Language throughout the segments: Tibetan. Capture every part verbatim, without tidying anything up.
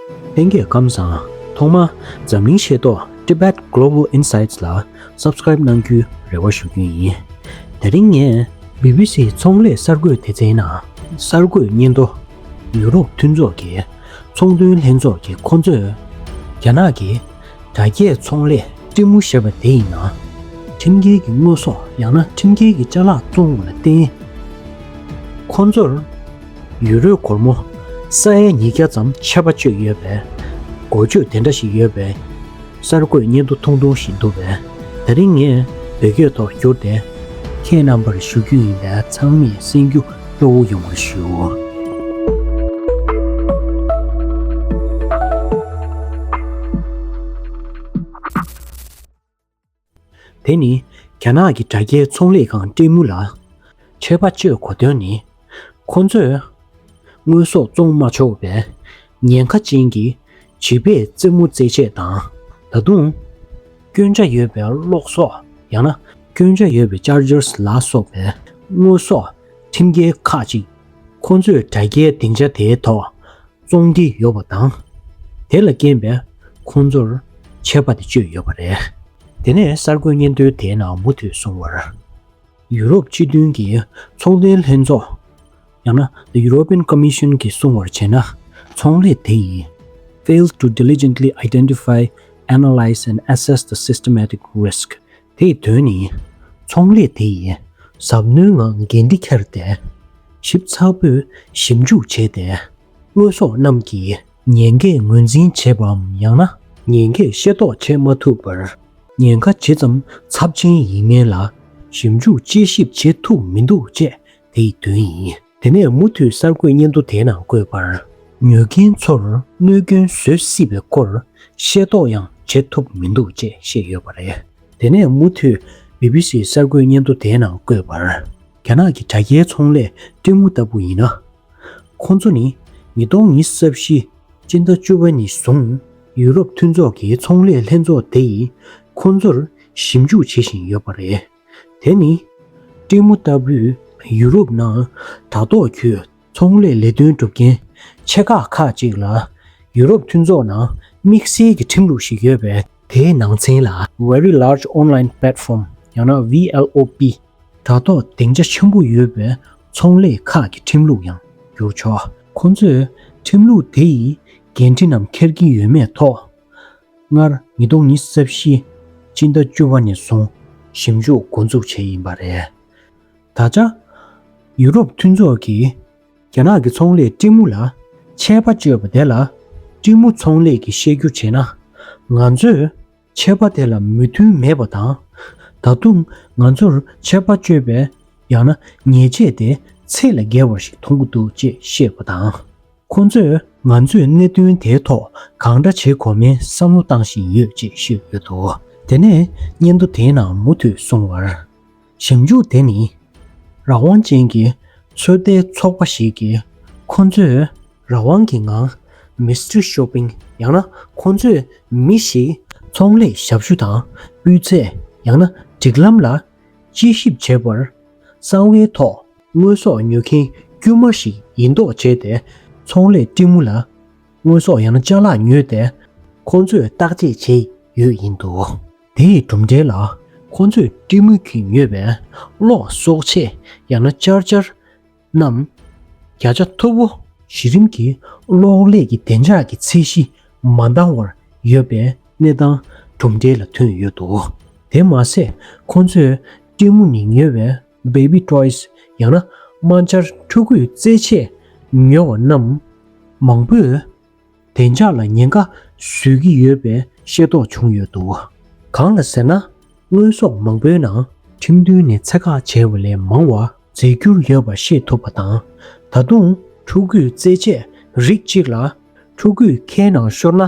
ལྷན་རྒྱས་ཁམས་བཟང་། ཐོག་མར་འཛམ་གླིང་ཤེས་རྟོགས་Tibet Global Insights ལ་Subscribe གནང་རྒྱུའི་རེ་བ་ཞུ་རྒྱུ་ཡིན། དེ་རིང་ངས་བི་བི་སི་ཚོང་ལས་གསར་འགོད་སྡེ་ཚན་ནང་གསར་འགོད་སྙན་ཐོ། ཡུ་རོབ་མཐུན་ཚོགས་ཀྱི་ཚོང་དོན་ལྷན་ཚོགས་ཀྱིས་ཁོ་ཚོས་རྒྱ་ནག་གི་དྲ་རྒྱའི་ཚོང་ལས་ཀྲི་མུ་ཞེས་པ་དེ་ཡི་ནང་ཁྲིམས་འགལ་གྱི་དངོས་ཟོག་ཡང་ན་ཁྲིམས་འགལ་གྱི་ཅ་ལག་བཙོང་བ་ལ་བརྟེན། ཁོ་ཚོར་ཡུ་རོའི་སྒོར་མོ་ས་ཡ་ཉིས་བརྒྱ་ཙམ་ཆད་པ་གཅོད་ཡོད་པའི་འགོ་བརྗོད་དེ་འདྲ་ཞིག་ཡོད་པའི་གསར་འགོད་སྙན་ཐོ་ཐུང་ཐུང་ཞིག་འདུག་པས། དེ་རིང་ངས་བོད་སྐད་ཐོག་བསྒྱུར་ཏེ་ཁྱེད་རྣམ་པར་ཞུ་རྒྱུ་ཡིན་པས། ཚང་མས་གསན་རྒྱུ་སྤྲོ་བོ་ཡོང་བར་ཞུ། དེ་ནི་རྒྱ་ནག་གི་དྲ་རྒྱའི་ཚོང་ལས་ཁང་ཀྲི་མུ་ལ་ཆད་པ་གཅོད་དགོས་དོན་ནི། ཁོ་ཚོས་དངོས་ཟོག་བཙོང་མ་ཆོག་པའི་ཉེན་ཁ་ཅན་གྱི་བྱིས་པའི་རྩེད་མོ་རྩེད་ཆས་དང་། ད་དུང་སྐྱོན་ཆ་ཡོད་པའི་གློག་གསོག་ཡང་ན་སྐྱོན་ཆ་ཡོད་པའི་ཅར་ཇར་ལ་སོགས་པའི་དངོས་ཟོག་ཁྲིམས་འགལ་ཁག་ཅིག་ཁོ་ཚོས་དྲ་རྒྱའི་སྡིངས་ཆ་དེའི་ཐོག་བཙོང་གི་ཡོད་པ་དང་། དེ་ལ་རྐྱེན་པས་ཁོང་ཚོར་ཆད་པ་དེ་གཅོད་ཡོད་པ་རེད། དེ་ནས་གསར་འགོད་སྙན་ཐོའི་དེའི་ནང་མུ་མཐུད་གསུངས་པར། ཡུ་རོབ་སྤྱི་མཐུན་གྱི་ཚོང་དོན་ལྷན་ཚོགས་ཡང་ན་The European Commission གྱིས་གསུངས་པར་བྱས་ན། ཚོང་ལས་དེ་ཡིས་failed to diligently identify, analyze and assess the systematic risk དེའི་དོན་ནི། ཚོང་ལས་དེ་ཡིས་གཟབ་ནན་ངང་འགན་འཁྲི་འཁྱེར་ཏེ། ཞིབ་ཚགས་པོས་ཞིབ་འཇུག་བྱས་ཏེ། དངོས་ཟོག་རྣམས་ཀྱི་ཉེན་ཁས་ངོས་འཛིན་བྱས་པའམ་ཡང་ན་ཉེན་ཁས་ཤེས་རྟོགས་བྱེད་མ་ཐུབ་པར། ཉེན་ཁ་ཇི་ཙམ་ཚབས་ཆེན་ཡིན་མིན་ལ་ཞིབ་འཇུག་དཔྱད་ཞིབ་བྱེད་ཐུབ་མི་འདུག་ཅེས་དེའི་དོན་ཡིན། དེ་ནས་མུ་མཐུད་གསར་འགོད་སྙན་ཐོ་དེའི་ནང་བཀོད་པར། ཉོ་མཁན་ཚོར་གནོད་སྐྱོན་བཟོ་སྲིད་པའི་སྐོར་ཤེས་རྟོགས་ཡང་བྱེད་ཐུབ་མི་འདུག་ཅེས་བཤད་ཡོད་པ་རེད། དེ་ནས་མུ་མཐུད་བི་བི་སི་གསར་འགོད་སྙན་ཐོ་དེའི་ནང་བཀོད་པར། རྒྱ་ནག་གི་དྲ་རྒྱའི་ཚོང་ལས་ཀྲི་མུ་ལྟ་བུ་ཡིན་ན། ཁོང་ཚོ་ནི་ཉིས་སྟོང་ཉི་ཤུ་རྩ་བཞི་སྤྱི་ཟླ་བཅུ་པ་ནས་བཟུང་ཡུ་རོབ་མཐུན་ཚོགས་ཀྱི་ཚོང་ལས་ལྷན་ཚོགས་དེ་ཡིས་ཁོང་ཚོར་ཞིབ་འཇུག་བྱེད་བཞིན་ཡོད་པ་རེད། དེ་ནི་ཀྲི་མུ་ལྟ་བུས་ཡུ་རོབ་ནང་དྲ་ཐོག་བརྒྱུད་ཚོང་ལས་ལས་དོན་སྒྲུབ་མཁན་ཆེ་ཁག་ཁག་ཅིག་ལ་ཡུ་རོབ་མཐུན་ཚོགས་ནང་དམིགས་བསལ་གྱི་ཁྲིམས་ལུགས་ཤིག་ཡོད་པས། དེའི་ནང་ཚན་ལ་Very Large Online Platform ཡང་ན་ཝི་ཨེལ་ཨོ་པི། དྲ་ཐོག་སྡིངས་ཆ་ཆེན་པོ་ཡོད་པའི་ཚོང་ལས་ཁག་གི་ཁྲིམས་ལུགས་ཡང་བསྒྱུར་ཆོག་ཁོང་ཚོས་ཁྲིམས་ལུགས་དེ་ཡི་འགན་འཁྲི་རྣམས་འཁྱེར་གྱི་ཡོད་མེད་ཐོག་སྔར་ཉིས་སྟོང་ཉི་ཤུ་རྩ་བཞི་སྤྱི་ཟླ་བཅུ་པ་ནས་བཟུང་ཞིབ་འཇུག་འགོ་འཛུགས་བྱས་ཡིན་པ་རེད། ད་ཆ་ཡུ་རོབ་མཐུན་ཚོགས་ཀྱིས་རྒྱ་ནག་གི་ཚོང་ལས་ཀྲི་མུ་ལ་ཆད་པ་གཅོད་པ་དེ་ལ་ཀྲི་མུ་ཚོང་ལས་ཀྱིས་བཤད་རྒྱུ་བྱས་ན། ང་ཚོས་ཆད་པ་དེ་ལ་མོས་མཐུན་མེད་པ་དང་། ད་དུང་ང་ཚོར་ཆད་པ་གཅོད་པའི་ཡང་ན་ཉེས་ཆད་དེ་ཚད་ལས་བརྒལ་བ་ཞིག་མཐོང་གི་འདུག་ཅེས་བཤད་པ་དང་། ཁོང་ཚོས་ང་ཚོས་གནད་དོན་དེའི་ཐོག་གང་འདྲ་བྱེད་དགོས་མིན་བསམ་བློ་བཏང་བཞིན་ཡོད་ཅེས་བཤད་ཡོད་འདུག་དེ་ནས་སྙན་ཐོ་དེའི་ནང་མུ་མཐུད་གསུངས་པར། ཞིབ་འཇུག་དེ་ནི་རང་དབང་ཅན་གྱི་ཚོད་ལྟའི་ཚོགས་པ་ཞིག་གིས་ཁོ་ཚོས་རང་དབང་གི་ངང་Mystery Shopping ཡང་ན་ཁོ་ཚོས་མི་ཞིག་ཚོང་ལས་ཞབས་ཞུ་དང་སྤུས་ཚད་ཡང་ན་སྒྲིག་ལམ་ལ་དཔྱད་ཞིབ་བྱེད་པར་གསང་བའི་ཐོག་དངོས་ཟོག་ཉོ་མཁན་དཀྱུས་མ་ཞིག་ཡིན་མདོག་བྱས་ཏེ་ཚོང་ལས་ཀྲི་མུ་ལ་དངོས་ཟོག་ཡང་ན་ཅ་ལག་ཉོས་ཏེ་ཁོང་ཚོས་བརྟག་དཔྱད་བྱས་ཡོད་ཡིན་འདུག་དེ་ཡི་གྲུབ་འབྲས་ལ་ཁོང་ཚོས་ཀྲི་མུ་གིས་ཉོས་པའི་གློག་གསོག་ཆས་ཡང་ན་ཅར་ཅར་རྣམས་བརྒྱ་ཆ་མཐོ་པོ་གཞི་རིམ་གྱི་གློག་ཀླད་ཀྱི་བདེ་འཇགས་ཀྱི་ཚད་གཞི་མ་འདང་བར་ཡོད་པའི་གནས་སྟངས་གྲུབ་འབྲས་ལ་ཐོན་ཡོད་འདུག་དེ་མ་ཟད་ཁོང་ཚོས་ཀྲི་མུ་ནས་ཉོས་པའི་Baby Toys ཡང་ན་དམར་འབྱར་ཕྲུ་གུའི་རྩེད་ཆས་ཉོ་བ་རྣམས་མང་པོས་བདེ་འཇགས་ལ་ཉེན་ཁ་བཟོ་གི་ཡོད་པའི་ཤེས་རྟོགས་བྱུང་ཡོད་འདུག་གང་ལ་ཟེར་ན། དངོས་ཟོག་མང་པོའི་ནང་ཁྲིམས་མཐུན་ནས་ཚད་བཀག་བྱས་པ་ལས་མང་བ་རྫས་འགྱུར་ཡོད་པ་ཤེས་ཐུབ་པ་དང་། ད་དུང་ཕྲུ་གུའི་རྩེད་ཆས་རིགས་གཅིག་ལ་ཕྲུ་གུའི་ཁའི་ནང་ཤོར་ན་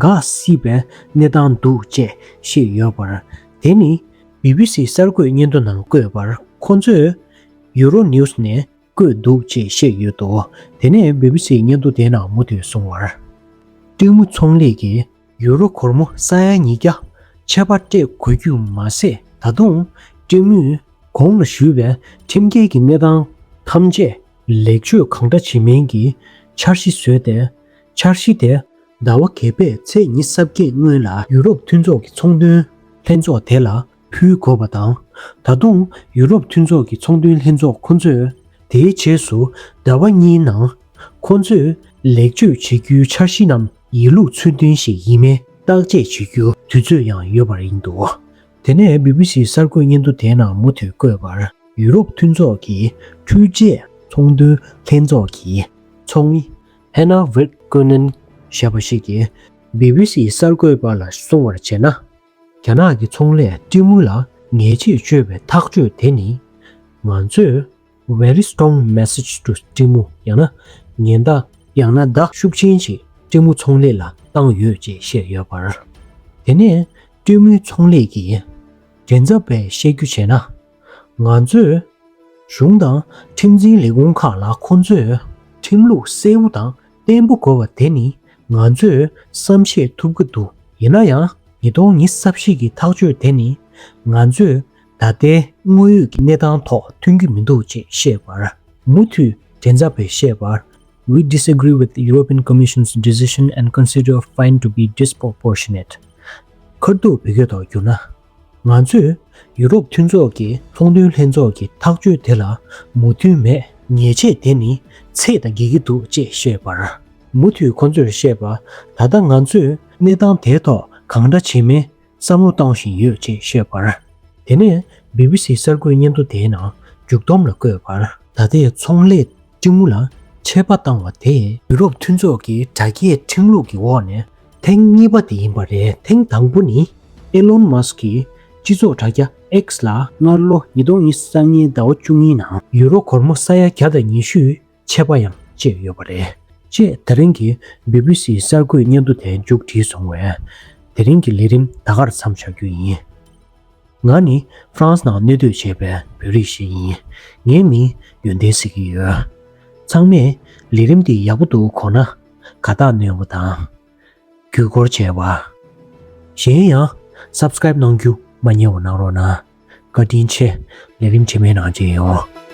འགག་སྲིད་པའི་གནས་སྟངས་འདུག་ཅེས་བཤད་ཡོད་པར། དེ་ནི་བི་བི་སི་གསར་འགོད་སྙན་ཐོ་ནང་བཀོད་པར། ཁོ་ཚོས་ཡུ་རོ་ནིའུ་སི་ནས་བཀོད་འདུག་ཅེས་བཤད་ཡོད་འདུག་དེ་ནས་བི་བི་སིའི་སྙན་ཐོ་དེའི་ནང་མུ་མཐུད་གསུངས་པར། ཀྲི་མུ་ཚོང་ལས་ཀྱིས་ཡུ་རོ་སྒོར་མོ་ས་ཡ་ཉིས་བརྒྱ་ཆད་པ་སྤྲད་དགོས་རྒྱུ་མ་ཟད། ད་དུང་ཀྲི་མུས་གོང་ལ་ཞུས་པའི་ཁྲིམས་འགལ་གྱི་གནས་སྟངས་ཐམས་ཅད་ལེགས་བཅོས་གང་འདྲ་བྱེད་མིན་གྱི་འཆར་གཞི་བཟོས་ཏེ། འཆར་གཞི་དེ་ ཟླ་བ་བརྒྱད་པའི་ཚེས་ཉི་ཤུ་རྩ་བརྒྱད་སྔོན་ལ་ཡུ་རོབ་མཐུན་ཚོགས་ཀྱི་ཚོང་དོན་ལྷན་ཚོགས་དེ་ལ་ཕུལ་དགོས་པ་དང་། ད་དུང་ཡུ་རོབ་མཐུན་ཚོགས་ཀྱི་ཚོང་དོན་ལྷན་ཚོགས་ཁོ་ཚོས་དེའི་རྗེས་སུ་ཟླ་བ་གཉིས་ནང་ཁོ་ཚོས་ལེགས་བཅོས་བྱེད་རྒྱུའི་འཆར་གཞི་རྣམས་ཡིན་ལུགས་ཚུལ་མཐུན་ཞིག་ཡིན་མིན་བརྟག་དཔྱད་བྱེད་རྒྱུ་དུས་ཚོད་ཡང་ཡོད་པ་ཡིན་འདུག་དེ་ནས་བི་བི་སི་གསར་འགོད་སྙན་ཐོ་དེའི་ནང་མུ་མཐུད་བཀོད་པར། ཡུ་རོབ་མཐུན་ཚོགས་ཀྱི་འཕྲུལ་ཆས་ཚོང་དོན་ལྷན་ཚོགས་ཀྱི་ཚོང་མི་ཧེ་ན་ཝེར་ཀོ་ནན་ཞེས་པ་ཞིག་གིས་བི་བི་སི་གསར་འགོད་པ་ལ་གསུངས་པར་བྱས་ན། རྒྱ་ནག་གི་ཚོང་ལས་ཀྲི་མུ་ལ་ཉེས་ཆད་གཅོད་པའི་ཐག་གཅོད་དེ་ནི། ང་ཚོས་Very strong message to ཀྲི་མུ། ཡང་ན་ཉེན་བརྡ། ཡང་ན་བརྡ་ཤུགས་ཆེན་ཞིག་ཀྲི་མུ་ཚོང་ལས་ལ་བཏང་ཡོད་ཅེས་བཤད་ཡོད་པར། དེ་ནས་ཀྲི་མུའི་ཚོང་ལས་ཀྱི་མགྲིན་ཚབ་པས་བཤད་རྒྱུ་བྱས་ན། ང་ཚོས་གཞུང་དང་ཁྲིམས་འཛིན་ལས་ཁུངས་ཁག་ལ་ཁོང་ཚོས་ཁྲིམས་ལུགས་གསལ་བོ་དང་བརྟན་པོ་དགོས་པ་དེ་ནི་ང་ཚོས་བསམ་ཤེས་ཐུབ་ཀྱི་འདུག་ཡིན་ན་ཡང་། ཉིས་སྟོང་ཉི་ཤུ་རྩ་བཞི་གི་ཐག་གཅོད་དེ་ནི་ང་ཚོས་ད་ལྟའི་དངོས་ཡོད་ཀྱི་གནས་སྟངས་ཐོག་མཐུན་གྱི་མི་འདུག་ཅེས་བཤད་པར། མུ་མཐུད་མགྲིན་ཚབ་པས་བཤད་པར། We disagree with the European Commission's decision and consider fine to be disproportionate. ཁ་ཐུག་བོད་སྐད་ཐོག་བསྒྱུར་ན། ང་ཚོས་ཡུ་རོབ་མཐུན་ཚོགས་ཀྱི་ཚོང་དོན་ལྷན་ཚོགས་ཀྱི་ཐག་གཅོད་དེ་ལ་མོས་མཐུན་མེད། ཉེས་ཆད་དེ་ནི་ཚད་དང་འགལ་གྱི་འདུག་ཅེས་བཤད་པར། མུ་མཐུད་ཁོ་ཚོས་བཤད་པ། ད་ལྟ་ང་ཚོས་གནས་སྟངས་དེའི་ཐོག་གང་འདྲ་བྱེད་མིན་བསམ་བློ་བཏང་བཞིན་ཡོད་ཅེས་བཤད་པར། དེ་ནས་བི་བི་སི་གསར་འགོད་སྙན་ཐོ་དེའི་ནང་མཇུག་སྡོམ་ལ་བཀོད་པར། ད་ལྟའི་ཚོང་ལས་ཀྲི་མུ་ལ་ཆད་པ་བཏང་བ་དེས་ཡུ་རོབ་མཐུན་ཚོགས་ཀྱི་དྲ་རྒྱའི་ཁྲིམས་ལུགས་ཀྱི་འོག་ནས་ཐེངས་གཉིས་པ་དེ་ཡིན་པ་རེད། ཐེངས་དང་པོ་ནི་ཨེ་ལོན་མཱ་སི་ཀྱིས་སྤྱི་ཚོགས་དྲ་རྒྱ་X་ལ་སྔར་ལོ་ཉིས་སྟོང་ཉི་ཤུ་རྩ་གཉིས་ཟླ་བ་བཅུ་གཉིས་ནང་ཡུ་རོ་སྒོར་མོ་ས་ཡ་བརྒྱ་དང་ཉི་ཤུའི་ཆད་པ་ཡང་བཅད་ཡོད་པ་རེད། ཅེས་ད་རིང་གི་བི་བི་སིའི་གསར་འགོད་སྙན་ཐོ་དེ་མཇུག་བསྒྲིལ་སོང་བས། དེ་རིང་གི་ལས་རིམ་ད་གར་མཚམས་བཞག་རྒྱུ་ཡིན། ང་ནི་ཧྥ་རན་སི་ནང་གནས་སྡོད་བྱེད་པའི་བོད་རིགས་ཤིག་ཡིན། ངའི་མིང་ཡོན་ཏན་ཟེར་གྱི་ཡོད། ཚང་མས་ལས་རིམ་འདི་ཡག་པོ་འདུག་གོ་ན་དགའ་རྟགས་གནོན་པ་དང་། བརྒྱུད་སྐུར་བྱས་པ། གཞན་ཡང་སབ་སི་ཀ་རེབ་གནང་རྒྱུ་མ་བསྙེལ་བ་གནང་རོགས་གནང་། བཀའ་དྲིན་ཆེ། ལས་རིམ་རྗེས་མའི་ནང་མཇལ་ཡོང་།